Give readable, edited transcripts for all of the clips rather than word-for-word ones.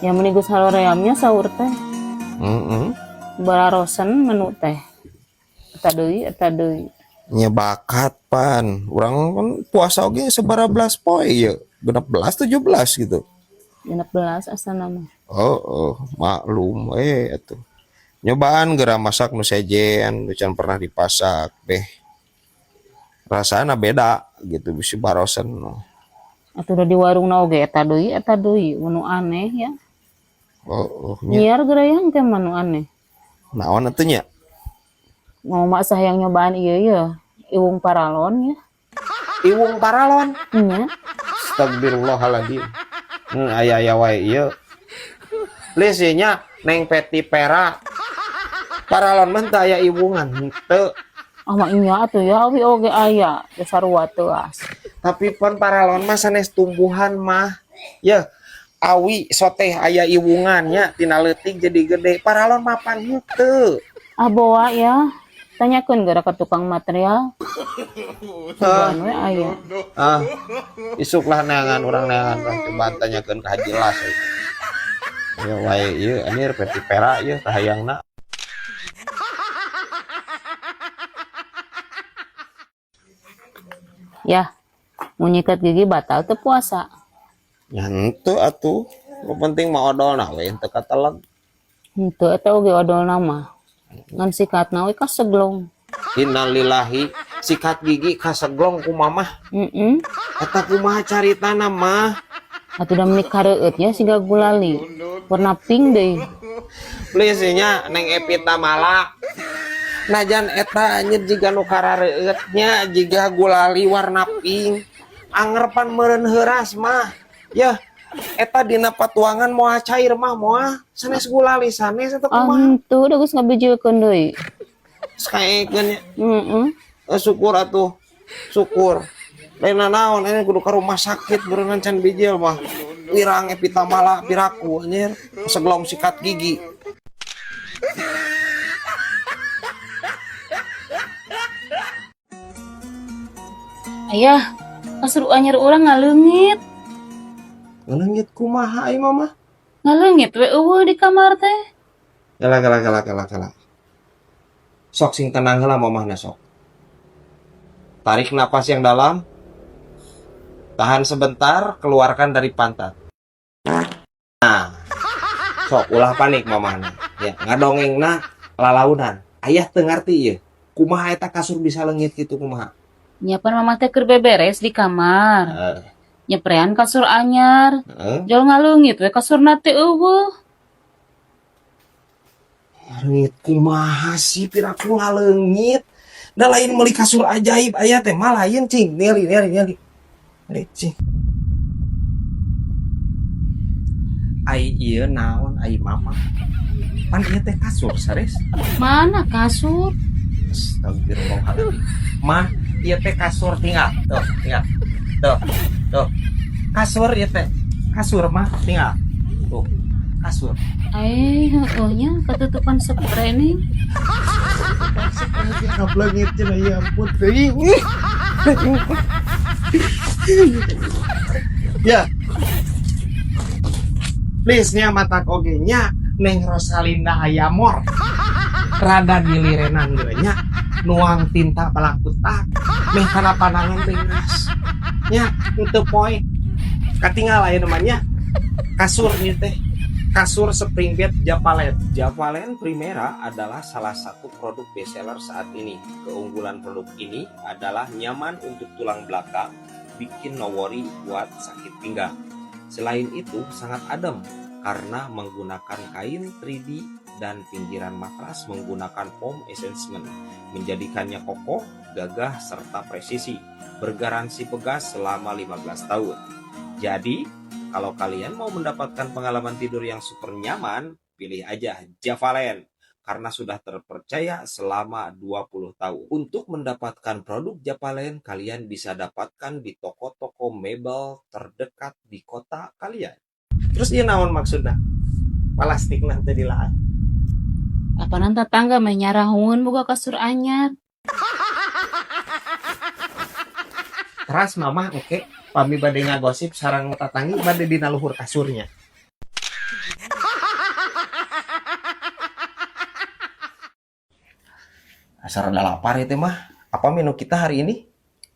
Ya meni geus haroreamnya sahur teh. Heeh. Bararosen menu teh. Eta deui, eta deui. Nya bakat pan. Urang kan puasa oge sabaraha belas poe ieu? 16 17 gitu. 16 asana mah. Oh, maklum we atuh. Nyobaan geura masak nu sejen, nu can pernah dipasak deh. Rasana beda gitu bisi barosen. Atuh da di warungna oge eta deui, menu aneh ya. Oh, nya. Nyiar geura yang teh menu aneh. Naon atuh nya? Mau mak hayang nyobaan ieu ya, iwung paralon ya. Iwung paralon. Nya. Astagfirullahaladzim. Aya-aya wae ieu. Please ye nya Neng Peti Pera. Paralon mah teu aya iwungan henteu. Ah mah nya atuh ya awi oge aya, da sarua teuas. Tapi pon paralon mah sanes tumbuhan mah. Ya, awi soteh aya iwungannya tina leutik jadi gede. Paralon mah pan henteu. Ah boa ya. Tanyakeun geura ka tukang material. Cobaan we aya. Ah, isuk lah neangan urang neangan lah coba tanyakeun ka Haji Las. Ya wae ieu anjir Peti Pera ieu kahayangna. Ya, mau nyikat gigi batal teu puasa. Ya henteu atuh. Nu penting mah odolna we henteu kateleg. Henteu eta oge odolna mah. Ngan sikatna we kaseglong. Innalillahi, sikat gigi kaseglong ku mamah. Heeh. Eta kumaha caritana mah? Atuh da meuni kareueut ya siga gulali. Warna pink deui. Please nya Neng Epita Mala. Najan eta anjir jiga nu karareueut nya jiga gulali warna pink. Anger pan meureun heuras mah. Yah, eta dina patuangan moal cair mah moal sanes gulali sanes eta Ah kumaha? henteu da geus ngabijilkeun deui. Saekeun nya. Heeh. Syukur atuh. Syukur. Lain naon ini kudu ka rumah sakit berenang can bijil mah. Wirang Epita Mala piraku anjir seglong sikat gigi. Ayah, kasur anyar urang ngaleungit. Ngaleungit kumaha ai mama? Ngaleungit we eueuh di kamar teh. Kela kela kela kela kela. Sok sing tenang heula mamahna sok. Tarik napas yang dalam. Tahan sebentar, keluarkan dari pantat. Nah, sok ulah panik mamahna. Ya, ngadongengna lalaunan. Ayah teu ngarti ieu. Kumaha eta kasur bisa leungit kitu kumaha? Nya pan mamah teh keur beberes di kamar. Nyeprean kasur anyar. Jol ngaleungit we kasurna teh eueuh. Ngaleungit kumaha sih piraku ngaleungit? Da lain meuli kasur ajaib aya teh mah lain cing. Ningali ningali ningali. Ningali cing. Ai ieu naon ai mama? Pan ieu teh kasur sanes? Mana kasur? Astagfirullahaladzim. Mah, ieu teh kasur tinggal. Tuh, tinggal. Tuh, tuh. Kasur ieu teh. Kasur mah tinggal. Tuh, kasur. Heueuh nya katutupan spray nih. Ngableungit cenah ya ampun teuing. Ya. Please nya mata oge nya Neng Rosalinda Hayamor. Rada dilirenan geura nya nuang tinta balakutak meh kana panangan teh geus. Nya henteu poe. Katingal aya namanya kasur ieu teh. Kasur spring bed Javalen. Javalen Primera adalah salah satu produk bestseller saat ini. Keunggulan produk ini adalah nyaman untuk tulang belakang, bikin no worry buat sakit pinggang. Selain itu sangat adem karena menggunakan kain 3D dan pinggiran matras menggunakan foam enhancement, menjadikannya kokoh, gagah, serta presisi. Bergaransi pegas selama 15 tahun. Jadi, kalau kalian mau mendapatkan pengalaman tidur yang super nyaman, pilih aja Javalen karena sudah terpercaya selama 20 tahun. Untuk mendapatkan produk Javalen, kalian bisa dapatkan di toko-toko mebel terdekat di kota kalian. Terus ieu naon maksudna? Plastikna teu dilaan. Apanan tetangga meh nyarahun boga kasur anyar. Teras mamah oke, pami bade ngagosip sareng tatanggi bade dina luhur kasurnya. Asa rada lapar itu mah. Apa menu kita hari ini?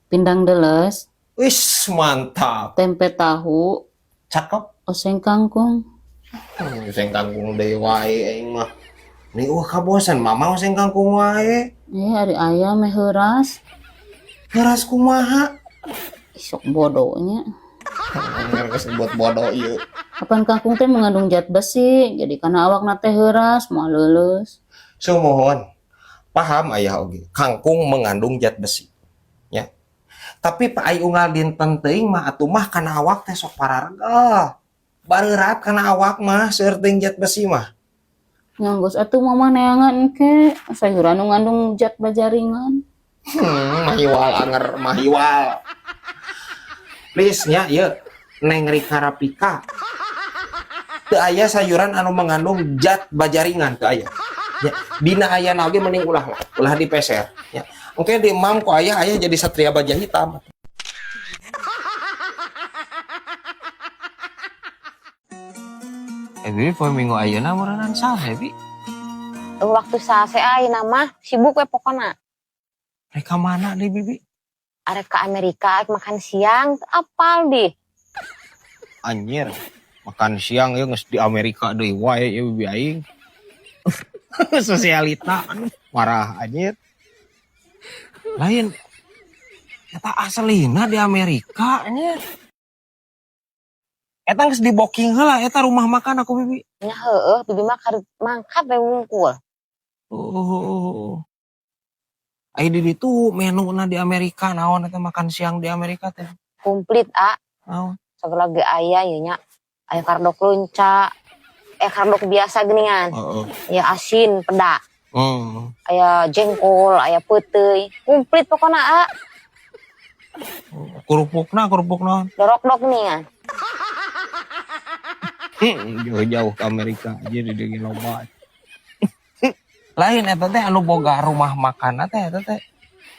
Pindang deles, Wis, mantap. Tempe tahu, Cakep. Oseng kangkung. Oseng kangkung deui wae aing mah. Nih kabosan mama oseng kangkung wae. Eh, ari ayah meh heuras. Heuras kumaha? Ih, sok bodohnya. Geus buat bodoh ieu. Kapan kangkung teh mengandung zat besi, jadi kana awakna teh heuras, moal leuleus. Sumuhun. Paham ayah oge. Kangkung mengandung zat besi. Ya. Tapi pak ai unggal dinten teuing mah atuh mah kana awak teh sok pararegel. Bareurat kana awak mah seueur teuing zat besi mah. Nya geus atuh mama neangan engke sayuran nu ngandung zat baja ringan. Mahiwal anger mahiwal. Please nya ieu Neng Rika Rafika. Teu aya sayuran anu mengandung zat baja ringan, teu aya. Ya, dina ayana oge mending ulah lah, ulah dipeser ya. Engke di emam ku ayah, ayah jadi satria baja hitam. Eh, Bibi, poe Minggu ayeuna meureunnan saha, Bi? Waktu sase ayeuna mah sibuk we pokona. Rek ka mana deui, Bibi? Arek ke Amerika arek makan siang, apal di. Anjir, makan siang ya geus di Amerika deui wae ya Bibi aing. Sosialita aduh, marah anjir. Lain eta aslina di Amerika anjir. Eta geus di booking heula eta rumah makan aku Bibi. Nya heueuh, Bibi mah karek mangkat we wungkul. Oh. Ai di ditu menuna di Amerika naon eta makan siang di Amerika teh? Komplit, a. Naon? Sagala ge aya ieu nya. Aya kardok lunca. Kardok biasa geuningan. Heeh. Aya asin peda. Aya jengkol, aya peuteuy. Komplit pokona, a. Kerupukna, kerupuk naon? Dorokdok geuningan. Jauh-jauh ke Amerika aja di dieu loba. Lain eta teh anu boga rumah makan teh eta teh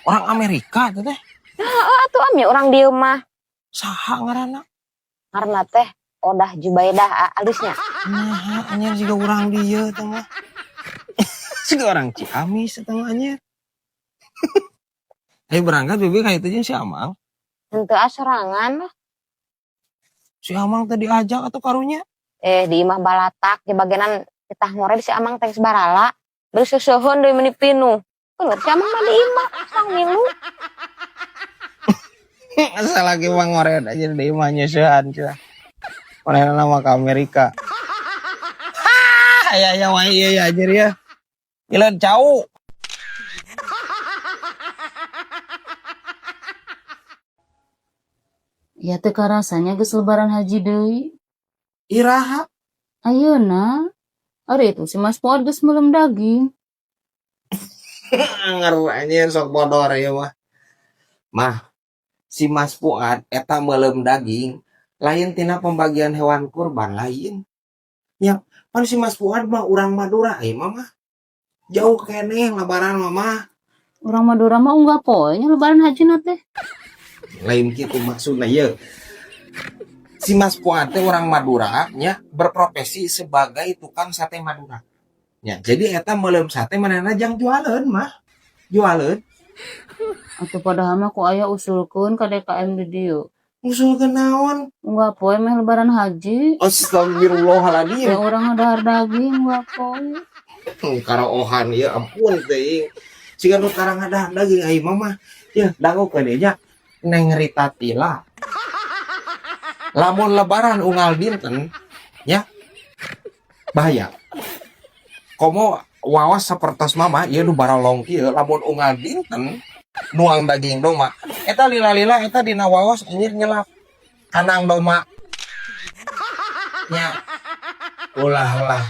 orang Amerika eta teh. Heeh atuh am orang dieu mah. Saha ngaranna? Ngaranna teh Odah Jubaidah, a, alisnya. Nah, anjir siga urang dieu teh mah. Siga orang Ciamis eta mah anjir. Ayo berangkat Bibi ka itu jeung si Amang. Henteu ah, sorangan lah. Si Amang teh diajak atuh karunya. Eh, di imah balatak di bagianan kita ngored si Amang teh barala. Beri seseuheun deui meuni pinuh. Kan si Amang mah di imah sang milu. Asa lagi mah ngored aja di imah nyeusehan cenah. Manehna mah ka Amerika. Ha, aya aya wae ieu ya anjir ya. Mileun cau. Ya teu karasanya geus lebaran haji deui. Iraha? Ayeuna. Ari itu si Mas Fuad geus meuleum daging. Anger anjir sok bodor ieu mah. Mah, si Mas Fuad eta meuleum daging lain tina pembagian hewan kurban lain. Ya, pan si Mas Fuad mah urang Madura ieu mah mah. Jauh keneh lebaran mah mah. Urang Madura mah unggal poe nya lebaran haji na teh. Lain kitu maksudna ieu. Si Mas Fuad teh orang Madura nya berprofesi sebagai tukang sate Madura. Ya, jadi eta meuleum sate manehna jang jualeun mah. Jualeun. Atuh padahal mah ku aya usulkeun ka DKM di dieu. Usulkeun naon? Unggal poe meh lebaran haji. Astagfirullahaladzim. Ya urang ngadahar daging unggal poe. Karaohan ieu ampun teuing. Siga nu tarang ngadahar daging ai mah. Ya, dangukeun ieu nya Neng Rita Tila. Lamun lebaran unggal dinten ya bahaya. Komo wawas sapertos mama ieu nu barolong kieu lamun unggal dinten nuang daging doma eta lila-lila eta dina wawas anjir nyelap kanang doma nya ulah lah.